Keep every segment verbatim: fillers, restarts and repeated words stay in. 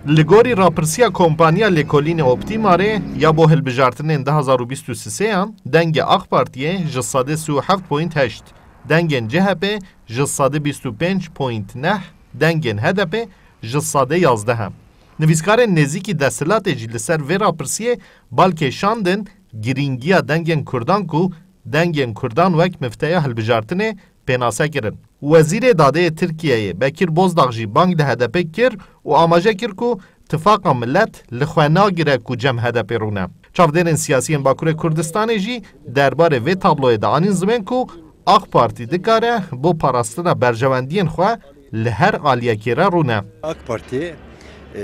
Li gorî rapirsiya kompaniya lêkolînê Optimarê ya bo hilbijartinên du hazar û bîst û sêyan, dengê AK Partiyê ji sedê sî û heft point heşt, dengên C H P ji sedê bîst û pênc point neh, dengên H D P ji sedê yazdeh e. Nivîskarên nêzîkî desthilatê jî li ser vê rapirsiyê bal kêşandin girîngiya dengên Kurdan ku dengên Kurdan wek mifteya hilbijartinê pênase kirin. Wezîrê Dadê yê Tirkiyeyê Bekir Bozdağ jî bang li H D P kir û amaje kir ku Tifaqa Millet li xwe nagire ku cem H D P rûne. Çavdêrên siyasî yên Bakurê Kurdistanê jî derbarê vê tabloyê de anîn ziman ku AK Partî dikare bo parastina berjewendiyên xwe li her aliyekê re rûne. AK Partî, e,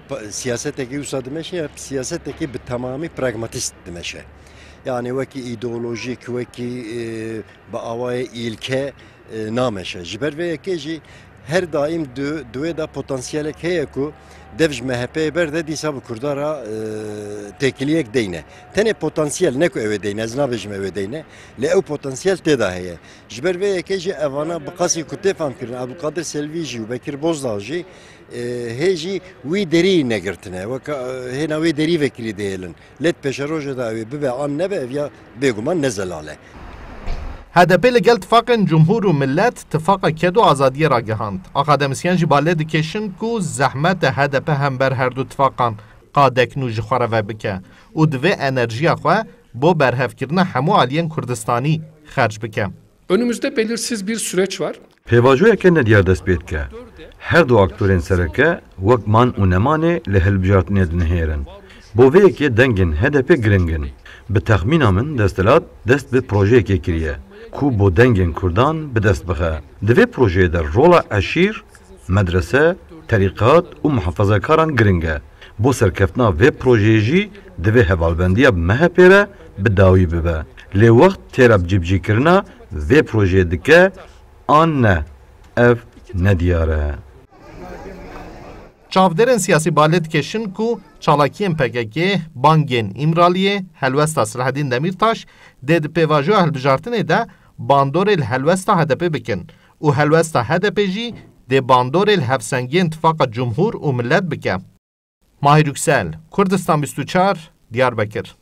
pa-, siyasetekî wisa dimeşe, ya siyasetekî bi temamî pragmatîst dimeşe. Yani wekî îdeolojîk, wekî, e, bi awayê îlke, e, nameşe. Ji ber vê yekê jî her daîm di, di wê de potansiyelek heye ku dev ji M H P'yê berde dîsa bi Kurda re, e, têkiliyek deyne. Tenê potansiyel, ne ku ew ê deyne, ez nabêjim ew ê deyne, lê ew potansiyel tê de heye. Ji ber vê yekê jî evana bi qasî ku tê fam kirin, Abdulkadir Selvî jî û Bekir Bozdağ jî, e, hê jî wî derî negirtine. Weka, e, hêna wê derî vekirî dihêlin. Lê di pêşerojê de ew ê bibe an nebe, ev ya bêguman ne zelal e. H D P li gel tifaqên Cumhur û Millet tifaqa ked û azadiyê ragihand. Akademisyen jî bale dikêşin ku zehmet e H D P hember her du tifaqan qadek nû ji xwe re vebike û divê enerjiya xwe bo berhevkirina hemû aliyên Kurdistanî xerc bike. Önümüzde belirsiz bir süreç var. Pêvajoyeke nediyar dest pê dike. Her du aktorên sereke wek man û nemanê li hilbijartinê dinihêrin. Bo vê yekê dengên H D P giring in. Bi texmîna min desthilat dest bi projeyekê kiriye ku bo dengên Kurdan bi dest bixe. Di vê projeyê de rola eşîr, medrese, terîqat û muhafazekaran giring e. Bo serkeftina vê projeyê jî divê hevalbendiya bi M H P re bi dawî bibe. Lê wext têra bi cîbicîkirina vê projeyê dike an ne, ev nediyar e. Çavdêrên siyasî bale dikêşin ku çalakiyên P K K, bangên Îmraliyê, helwesta Silahedîn Demîrtaş dê di pêvajoya hilbijartinê de bandorê li helwesta H D P bikin û helwesta H D P jî dê bandorê li hevsengiyên tifaqa Cumhur û Millet bike. Mahir Yüksel, Kurdistan bîst û çar, Diyarbekir.